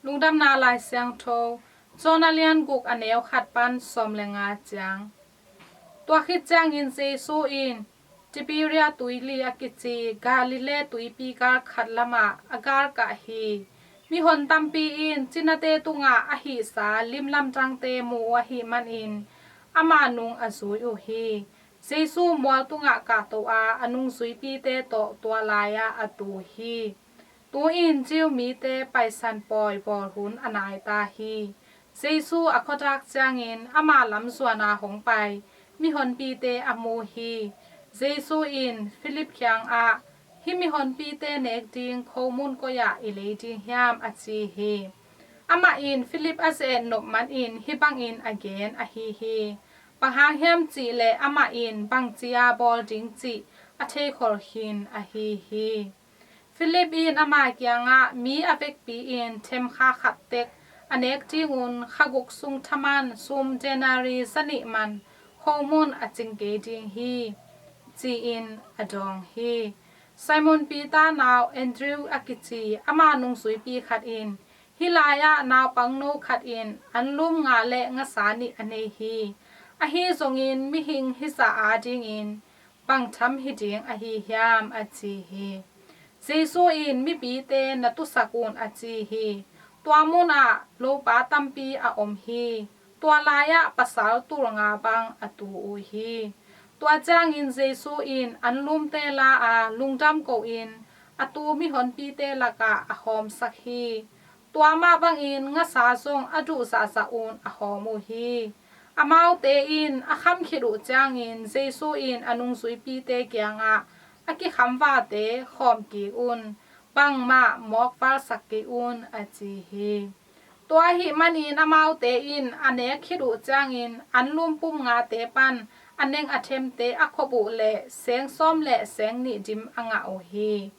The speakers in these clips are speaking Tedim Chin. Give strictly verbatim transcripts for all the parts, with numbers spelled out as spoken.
Lungdamna Lai Siangtho, John a lian guk, a neu khat pan sawm le nga ciang. Tua khit ciangin Jesu in Tiberia tuili a kici Galilee tuipi gal khat lamah a galkah hi. Mihon tampi in cinate tungah a hihsa limlamdangte mu uh ahih manin ama nung a zui uh hi. Jesu mual tungah kahto a, a nungzuipite tawh tua lai-ah a tu hi. Tu-in Jew mite Paisan Pawi bawl hun a nai ta hi. Jesu a khuadak ciangin ama lam zuana hong pai mihonpite a mu hi. Jesu in Philip kiangah, "Hih mihonpite nek ding khomun koi-ah i lei ding hiam?" a ci hi. Amah in Philip a ze-et nop manin hih bangin a gen ahi hi. Bang hang hiam cihleh amah in bangci-a bawl ding cih a theikhol khin ahi hi. Philip in ama kiangah, "Mi a vekpi-in themkha khat tek a nek dingun kha guk sung thaman sum denarii zanih man khomun a cing kei ding hi," ci-in a dawng hi. Simon Peter nau Andrew a kici ama nungzuipi khat in, "Hih lai-ah naupangno khat in anlum nga le ngasa nih a nei hi. Ahi zongin mihing hizah adingin bang tham hi ding ahi hiam?" a ci hi. Jesu in, "Mipite na tusak un," a ci hi. Tua munah lopa tampi a om hi. Tua lai-ah pasal tul nga bang a tu uh hi. Tua ciangin Jesu in anlumte la a, lungdam ko-in a tu mihonpite lakah a hawmsak hi. Tua mah bangin ngasa zong a duh zahzah un a hawm uh hi. Amaute in a kham khit uh ciangin Jesu in a nungzuipite kiangah, "A kikhamvate khawm kik un, bangmah mawkvalsak kei un," a ci hi. Tua ahih manin amaute in a nek khit uh ciangin anlum pum ngate pan a neng a themte a khop uh leh seng sawm le seng nih dim a ngah uh hi.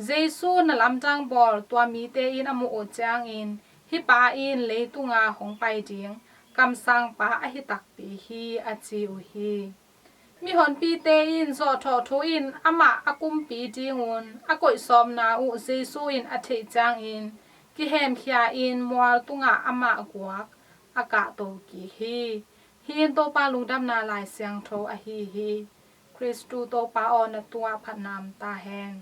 Jesu na lamdang bawl tua mite in a muh uh ciangin, "Hih pa in leitunga hong pai ding kamsangpa ahi takpi hi," a ci uh hi. Mihonpite in zawhthawh thu-in amah a kumpi dingun a koihsawmna uh Jesu in a theih ciangin, kihemkhia-in mual tungah amah guak a kahto kik hi. Hih in Topa Lungdamna Lai Siangtho ahi hi. Khristu Topa aw, na tungah phatna om ta hen.